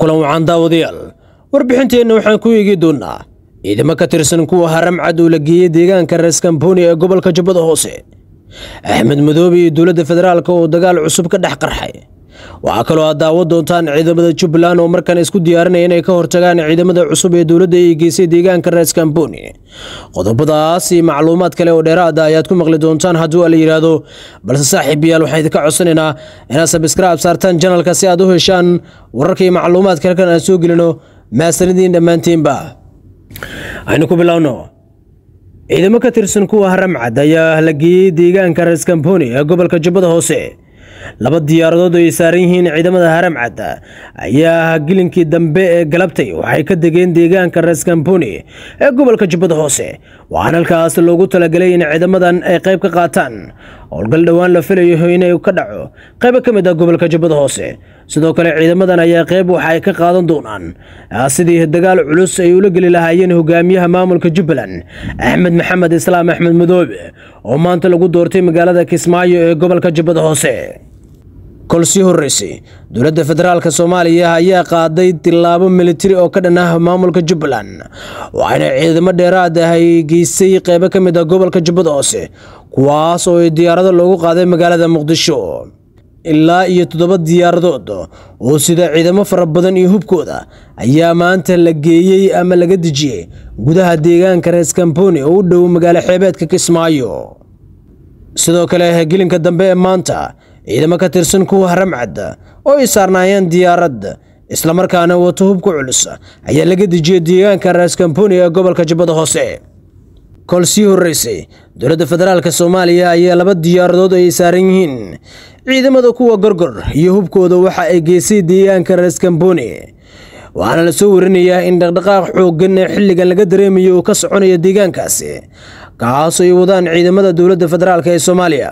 Kulan wacan daawadayaal, warbixinteenna waxaan ku eegi doonaa ciidamo ka tirsan kuwa Haramcad oo la geeyey deegaanka Raaskambooni ee gobolka Jubbada Hoose, Axmed Madoobe iyo dowladda federaalka oo dagaal cusub ka dhex qarxay. Waxaa kaloo aad daawan doontaan ciidamada Jubbaland oo markan isku diyaarinaya inay ka hortagaan ciidamada cusub ee dowladda ay geysay deegaanka Raaskambooni. Qodobadaas iyo macluumaad kale oo dheeraad ah ayaad ku maqli doontaan haddii la yidhaahdo. Balse saaxiibayaal, waxaan idinka codsanaynaa inaad subscribe saartaan channelka si aad u heshaan wararka iyo macluumaadka halkan aan soo gelino. Mahadsanidin dhammaantiinba. Aynu ku bilowno. Ciidamo ka tirsan kuwa Haramcad ayaa la geeyey deegaanka Raaskambooni ee gobolka Jubbada Hoose. Laba diyaaradood oo ay saaran yihiin ciidamada Haramcad ayaa gilinkii dambe ee galabtay waxay ka degeen deegaanka Raaskambooni ee gobolka Jubbada Hoose, waxaana halkaas loogu talagalay in ciidamadan ay qayb ka qaataan howlgal dhowaan la filayo inay ka dhaco qaybo ka mid ah gobolka Jubbada Hoose. Sidoo kale ciidamadan ayaa qayb waxa ay ka qaadan doonaan sidii dagaal culus ay ula geli lahaayeen hogaamiyaha maamulka Jubbaland Axmed Maxamed Islaam Axmed Madoobe oo maanta lagu doortay magaalada Kismaayo ee gobolka Jubbada Hoose. Kol sii horreysay, dowladda federaalka Soomaaliya ayaa qaaday tillaabo militari oo ka dhan ah maamulka Jubbaland, waxaana ciidamo dheeraad ah ay geysay qeybo ka mid ah gobolka Jubbada Hoose, kuwaas oo diyaarado loogu qaaday magaalada Muqdisho. Ilaa iyo 7 diyaaradood oo sida ciidamo fara badan iyo hubkooda ayaa maanta la geeyey ama laga dejiyey gudaha deegaanka Raaskambooni oo u dhow magaalo xeebeedka Kismaayo. Sidoo kale gelinka dambe ee maanta, ciidamo ka tirsan kuwa Haramcad oo ay saarnaayeen diyaarad islamarkaana wato hubka culus ayaa laga dejiyey deegaanka Raaskambooni ee gobolka Jubbada Hoose. Kol sii horreysay, dowladda federaalka Soomaaliya ayaa laba diyaaradood ay saaran yihiin ciidamada kuwa Gorgor iyo hubkooda waxa ay geysay deegaanka Raaskambooni, waxaana la soo warinayaa in dhaqdhaqaaq xooggan ee xilligan laga dareemayo uu ka soconayo deegaankaasi, kaasoo ay wadaan ciidamada dowladda federaalk ee Soomaaliya,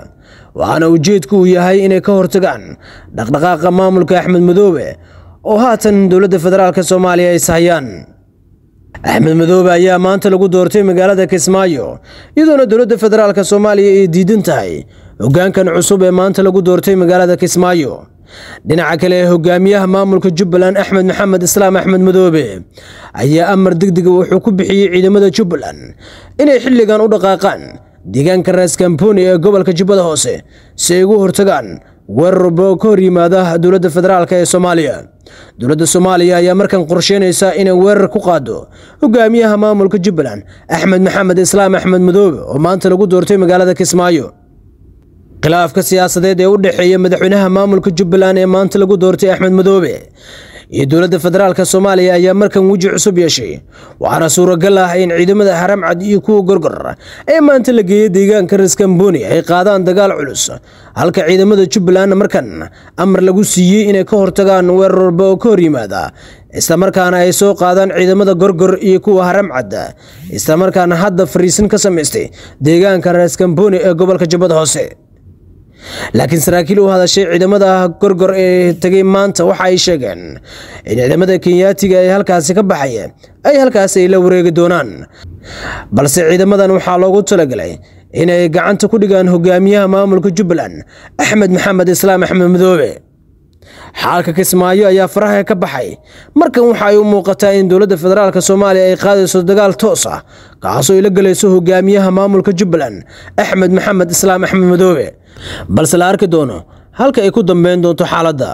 waxaana ujeedku uu yahay inay ka hortagaan dhaqdhaqaaqa maamulka Axmed Madoobe oo haatan dowladda federaalk Soomaaliya ay sahayaan. Axmed Madoobe ayaa maanta lagu doortay magaalada Kismaayo, iyadoona dowladda federaalk Soomaaliya ay diidan tahay hoggaankan cusub ee maanta lagu doortay magaalada Kismaayo. Dhinaca kale, hogaamiyaha maamulka Jubbaland Axmed Maxamed Islaam Axmed Madoobe ayaa amar degdega wuxuu ku bixiyey ciidamada Jubbaland inay xilligan u dhaqaaqaan deegaanka Raaskambooni ee gobolka Jubbada Hoose si ay ugu hortagaan weerar oo ka hor yimaada dowladda federaalk ee Soomaaliya. Dowladda Soomaaliya ayaa markan qorsheynaysa inay weerar ku qaado hogaamiyaha maamulka Jubbaland Axmed Maxamed Islaam Axmed Madoobe oo maanta lagu doortay magaalada Kismaayo. Khilaafka siyaasadeed ee u dhexeeya madaxweynaha maamulka Jubbaland ee maanta lagu doortay Axmed Madoobe iyo dowladda federaalk Soomaaliya ayaa markan weji cusub yeeshay, waxaana suuragal ah in ciidamada Haramcad iyo kuwa Gorgor ee maanta la geeyey deegaanka Raaskambooni ay qaadaan dagaal culus, halka ciidamada Jubbaland markan amar lagu siiyey inay ka hortagaan weerar walba oo ka hor yimaada, islamarkaana ay soo qaadaan ciidamada Gorgor iyo kuwa Haramcad, islamarkaana hadda fariisin ka samaystay deegaanka Raaskambooni ee gobolka Jubbada Hoose. Laakiin saraakiil u hadashay ciidamada Gorgor ee tegay maanta waxa ay sheegeen in ciidamada Kenyaatiga ee halkaasi ka baxaya ay halkaasi ay la wareegi doonaan, balse ciidamadan waxaa loogu talagalay inay gacanta ku dhigaan hogaamiyaha maamulka Jubbaland Axmed Maxamed Islaam Axmed Madoobe. Xaalka Kismaayo ayaa faraha ka baxay. Markan waxa ay u muuqataa in dowladda federaalk Soomaaliya ay qaadayso dagaal toos ah, kaasoo ay la galayso hogaamiyaha maamulka Jubbaland Axmed Maxamed Islaam Axmed Madoobe, balse la arki doono halka ay ku dambeyn doonto xaaladda.